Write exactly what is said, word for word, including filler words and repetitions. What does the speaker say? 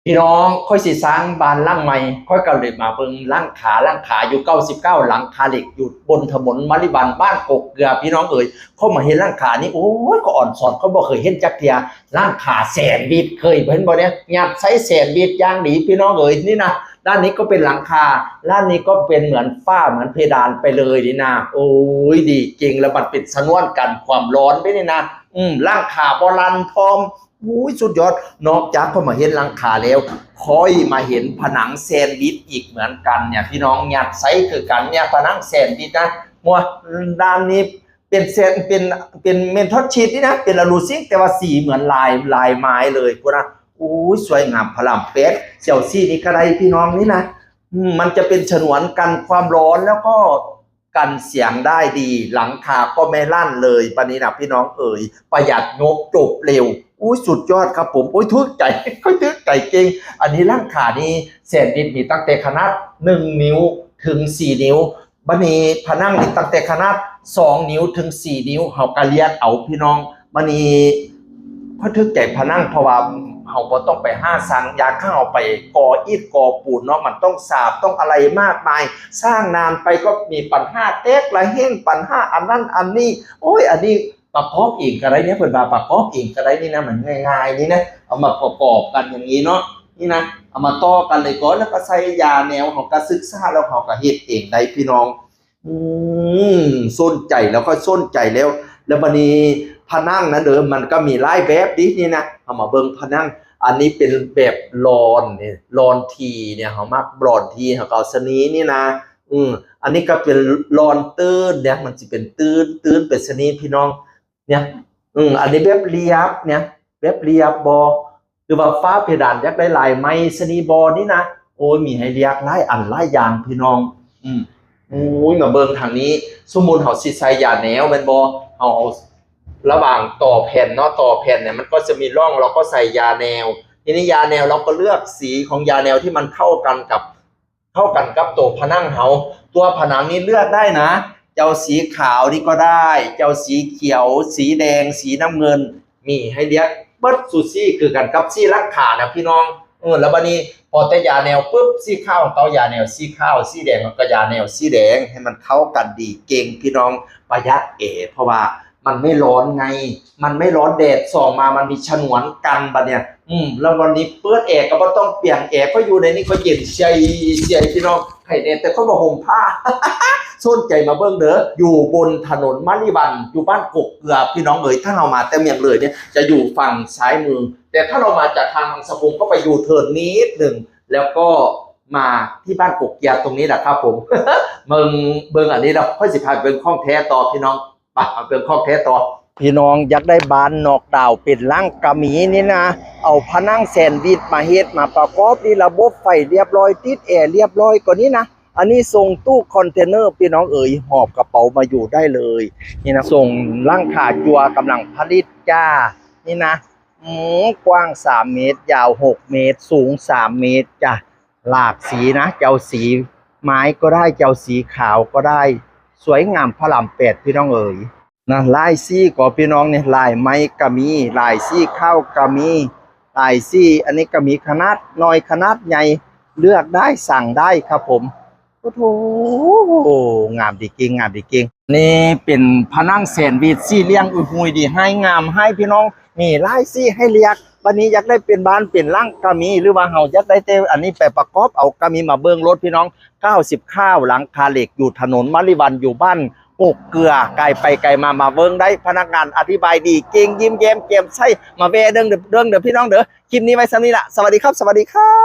พี่น้อง ข้อยสิสร้างบ้านหลังใหม่ ข้อยก็เลยมาเบิ่งหลังคา หลังคาอยู่เก้าสิบเก้า หลังคาเหล็กอยู่บนถนนมะลิวัน บ้านกกเกลือ พี่น้องเอ๋ย ข้อยมาเห็นหลังคานี่ โอ้ย ข้อยอ่อนซ้อน ข้อยบ่เคยเห็นจักเทื่อ หลังคาแซนด์วิช เคยเห็นบ่เนี่ย ยัดใส่แซนด์วิชอย่างดี พี่น้องเอ๋ย นี่นะ ด้านนี้ก็เป็นหลังคา ด้านนี้ก็เป็นเหมือนฝ้า เหมือนเพดานไปเลยนี่นะ โอ้ย ดีเก่ง แล้วมันเป็นฉนวนกันความร้อนด้วยนี่นะ อืม หลังคาบ่ลั่นพร้อม อุ้ย สุดยอด นอกจากข้อยมาเห็นหลังคาแล้ว ข้อยมาเห็นผนังแซนด์วิชอีกเหมือนกันเนี่ย พี่น้อง ยัดใส่คือกันเนี่ย ผนังแซนด์วิชนะ ว่าด้านนี้เป็นแซน เป็น เป็นเมทัลชีทนี่นะ เป็นอะลูซิงค์ แต่ว่าสีเหมือนลาย ลายไม้เลย พุ้นนะ อุ้ย สวยงาม พระรามแปด เจ้าสีนี่ก็ได้ พี่น้อง นี่นะ อืม มันจะเป็นฉนวนกันความร้อน แล้วก็กันเสียงได้ดี หลังคาก็ไม่ลั่นเลย บัดนี้นะ พี่น้องเอ๋ย ประหยัดงบ จบเร็ว อุ้ย สุดยอดครับผม อุ้ย ถูกใจ ข้อยถูกใจเก่ง อันนี้หลังคานี่แซนด์วิชมีตั้งแต่ขนาด หนึ่ง นิ้วถึง สี่ นิ้ว บัดนี้ผนังนี่ตั้งแต่ขนาด สอง นิ้วถึง สี่ นิ้ว เฮาก็เลือกเอา พี่น้อง บัดนี้ข้อยถูกใจผนัง เพราะว่าเฮาบ่ต้องไปหาสร้าง อย่างเฮาไปก่ออิฐก่อปูนเนาะ มันต้องสาบ ต้องอะไรมากมาย สร้างนานไปก็มีปัญหาแตกระแหง ปัญหาอันนั้นอันนี้ โอ้ย อันนี้ประกอบเองก็ได้เนี่ย เพิ่นว่าประกอบเองก็ได้นี่นะ มันง่ายๆ นี่นะ เอามาประกอบกันอย่างนี้เนาะ นี่นะ เอามาต่อกันเลยก่อน แล้วก็ใส่ยาแนว เฮาก็ศึกษาแล้วเฮาก็เฮ็ดเองได้ พี่น้อง อืม สนใจแล้ว ข้อยสนใจแล้ว แล้วบัดนี้ผนังนะเด้อ มันก็มีหลายแบบดิ นี่นะ เฮามาเบิ่งผนัง อันนี้เป็นแบบลอนเนี่ย ลอนทีเนี่ย เฮามักลอนที เฮาก็เอาสะนีนี่นะ อืม อันนี้ก็เป็นลอนตื้นเนี่ย มันสิเป็นตื้น ตื้นเป็นสะนี พี่น้อง เนี่ย อืม อันนี้แบบเรียบเนี่ย แบบเรียบบ่ หรือว่าฝ้าเพดานอยากได้ลายไม้สะนีบ่ นี่นะ โอ้ย มีให้เลือกหลายอันหลายอย่าง พี่น้อง อืม โอ้ย มาเบิ่งทางนี้ สมมุติเฮาสิใส่ยาแนวแม่นบ่ เฮาเอาระหว่างต่อแผ่นเนาะ ต่อแผ่นเนี่ยมันก็จะมีร่อง เราก็ใส่ยาแนว ทีนี้ยาแนวเราก็เลือกสีของยาแนวที่มันเข้ากันกับ เข้ากันกับตัวผนังเฮา ตัวผนังนี่เลือกได้นะ เจ้าสีขาวนี่ก็ได้ เจ้าสีเขียว สีแดง สีน้ำเงิน มีให้เลือกเบิดสู่สีคือกันกับสีหลังคานะพี่น้อง เออ แล้วบัดนี้พอแต่ยาแนวปุ๊บ สีขาวของเก่ายาแนวสีขาว สีแดงของเก่ายาแนวสีแดง ให้มันเข้ากันดีเก่งพี่น้อง ประหยัดแอร์ เพราะว่ามันไม่ร้อนไง มันไม่ร้อน แดดส่องมา มันมีฉนวนกันบัดเนี่ย อืม แล้ววันนี้เปิดแอร์ก็บ่ต้องเปลี่ยนแอร์ ก็อยู่ในนี้ก็เย็นเชียยเชียยพี่น้อง ไผแน่แต่ข้อยบ่ห่มผ้า สนใจมาเบิ่งเด้อ อยู่บนถนนมะลิวัน อยู่บ้านกกเกลือ พี่น้องเอ๋ย ถ้าเรามาแต่เมืองเลยเนี่ย จะอยู่ฝั่งซ้ายมือ แต่ถ้าเรามาจากทางบางสะพุงก็ไปยูเทิร์นนิดหนึ่ง แล้วก็มาที่บ้านกกเกลือตรงนี้แหละครับผม เบิ่ง เบิ่งอันนี้แล้วค่อยสิพาไปเบิ่งของแท้ต่อพี่น้อง ไป เอาเบิ่งของแท้ต่อ พี่น้องอยากได้บ้านนอกดาวน์เป็นหลังกะมีนี่นะ เอาผนังแซนด์วิชมาเฮ็ดมาประกอบนี่ ระบบไฟเรียบร้อย ติดแอร์เรียบร้อยก็นี่นะ อันนี้ส่งตู้คอนเทนเนอร์ พี่น้องเอ๋ย หอบกระเป๋ามาอยู่ได้เลย นี่นะ ส่งหลังคาจั่วกำลังผลิตจ้า นี่นะ อืม กว้าง สาม เมตร ยาว หก เมตร สูง สาม เมตรจ้ะ หลากสีนะ เจ้าสีไม้ก็ได้ เจ้าสีขาวก็ได้ สวยงาม พระรามแปด พี่น้องเอ๋ย นะ ลายสีก็พี่น้องเนี่ย ลายไม้ก็มี ลายสีขาวก็มี ลายสี อันนี้ก็มีขนาดน้อยขนาดใหญ่ เลือกได้สั่งได้ครับผม โอ้โห งามดีเก่ง งามดีเก่ง นี่เป็นผนังแซนด์วิชสีเหลือง อุ้ยหุยดี ให้งาม ให้พี่น้อง มีหลายสีให้เลือก บัดนี้อยากได้เป็นบ้านเป็นหลังก็มี หรือว่าเฮาอยากได้แต่อันนี้ไปประกอบเอาก็มี มาเบิ่งโลดพี่น้อง เก้าสิบเก้า หลังคาเหล็ก อยู่ถนนมะลิวัน อยู่บ้านกกเกลือ ไกลไปไกลมา มาเบิ่งได้ พนักงานอธิบายดีเก่ง ยิ้มแย้มแจ่มใส มาแวะเด้อ เด้อ เด้อพี่น้องเด้อ คลิปนี้ไว้ส่ำนี้ละ สวัสดีครับ สวัสดีครับ